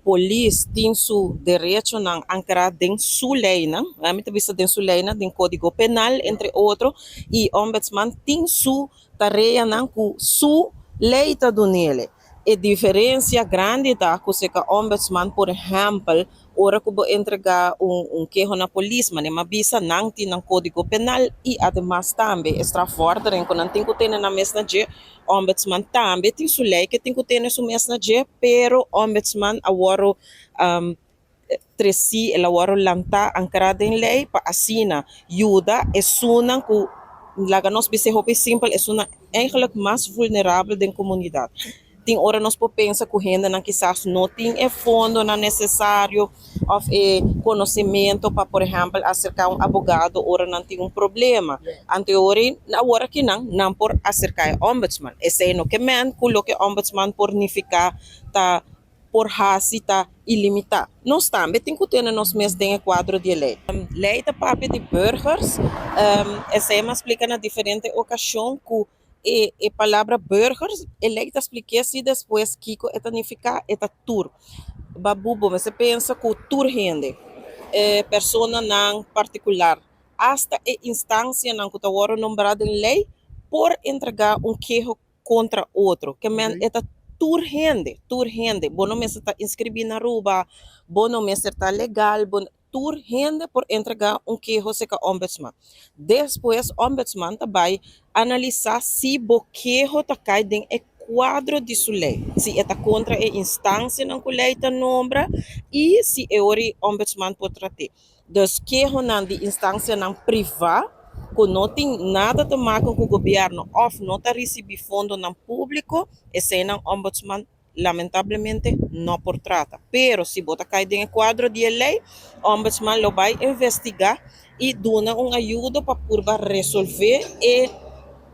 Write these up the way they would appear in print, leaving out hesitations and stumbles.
Polis tin su derechonan ankrá den su leinan, mi ta bisa den su leinan, den Kódigo Penal, entre otro, i Ombudsman tin su tareanan ku su lei ta dun'ele. E diferensia grandi ta ku serka Ombudsman, por ehèmpel, ora ku bo entregá un keho na polis, manera mi a bisa, nan tin nan Kódigo Penal i ademas tambe e strafvordering ku nan tin ku tene nan mes na dje. Ombudsman tambe tin su lei ke tin ku tene su mes na dje, pero Ombudsman a wòrdu tresí, el a wòrdu lantá, ankrá den lei pa asina yuda esunnan ku, laga nos bis'é hopi simpel, esunnan eigenlijk mas vulnerabel den komunidat. Tin ora nos por pensa ku hendenan kisas no tin e fondonan nesesario òf e konosementu pa por ehèmpel aserká un abogado ora nan tin un problema. Anto e ora ei awor aki nan nan por aserká e ombudsman. Esei no ke men ku loke ombudsman por nifiká ta por hasi ta ilimitá. Nos tambe tin ku tene nos mes den e kuadro di e lei. Lei ta papia di burgers, esei mi a splika na diferente okashon ku E palabra burgers, e lei ta spliké si despues kiko e ta nifiká, e ta tur. Babu bo mester pensa ku tur hende, e personanan partikular, asta e instansianan ku ta wòrdu nombrá den lei por entregá un keho kontra otro. Ke men e ta tur hende, tur hende. Bo no mester ta inskribí na Aruba, bo no mester ta legal, bo. Tur hende por entregá un keho serka Ombudsman. Despues Ombudsman ta bai analisá si bo keho ta kai den e kuadro di su lei, si e ta kontra e instansianan ku lei ta nombra i si e ora ei Ombudsman por trat'é. Dus kehonan di instansianan privá ku no tin nada te maken ku gobièrnu òf no ta risibí fondonan públiko, eseinan Ombudsman lamentablemente no por trata. Pero si bo ta kai den e kuadro di e lei, Ombudsman lo bai investigá i duna un ayudo pa purba resolvé e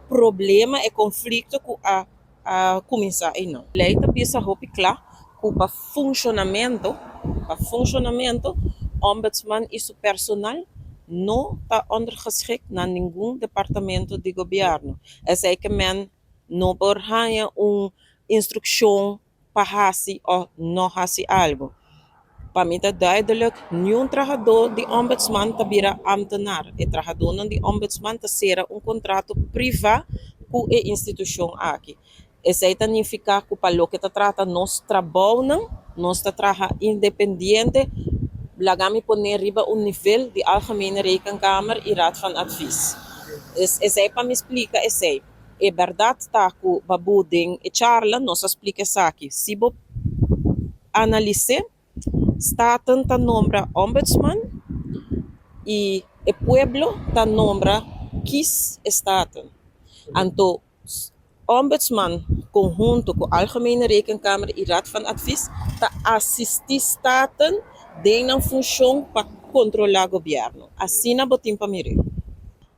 problema, e konflikto ku a a kuminsá einan. Lei ta bisa hopi kla ku pa funshonamentu, pa funshonamentu, Ombudsman i su personal no ta ondergeschikt na ningun departamento di gobièrnu. Esei ke men No por haña un instrukshon pa hasi òf no hasi algu. Pa mi ta duidelik, niun trahadó di Ombudsman ta bira ámtenar. E trahadónan di Ombudsman ta sera un kontrato privá ku e institushon aki. Esei ta nifiká ku pa loke ta trata nos trabounan, nos ta traha independiente, laga mi pone riba un nivel di Algemene Rekenkamer i Raad van Advies. Esei pa mi splika esei. E bèrdat ta ku Babu den e charla nos a splika esaki. Si bo analis'é, Staten ta nombra Ombudsman i e pueblo ta nombra kis e Staten. Anto Ombudsman konhunto ku Algemene Rekenkamer i Raad van Advies ta asistí Staten den nan funshon pa kontrolá gobièrnu. Asina bo tin pa mir'é.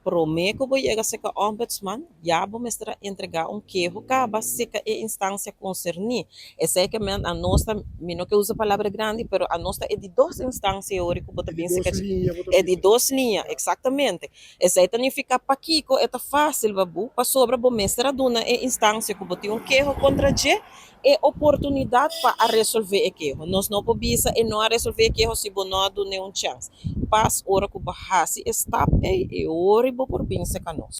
Promé ku bo yega serka Ombudsman, ya bo mester a entregá un keho kaba serka e instansia konserní. Esei ke men anos ta, mi no ke usa palabra grandi, pero anos ta e di dos instansia ora ku bo ta bin serka dje. E di dos liña, eksaktamente. Esei ta nifiká pakiko e ta fásil pa bo, pasobra bo mester a duna e instansia ku bo tin un keho kontra dje e oportunidat pa a resolvé e keho. Nos no por bisa e no a resolvé e keho si bo no a dun'é un chèns. Pas ora ku bo hasi e stap ei, e ora bo por bin serka nos.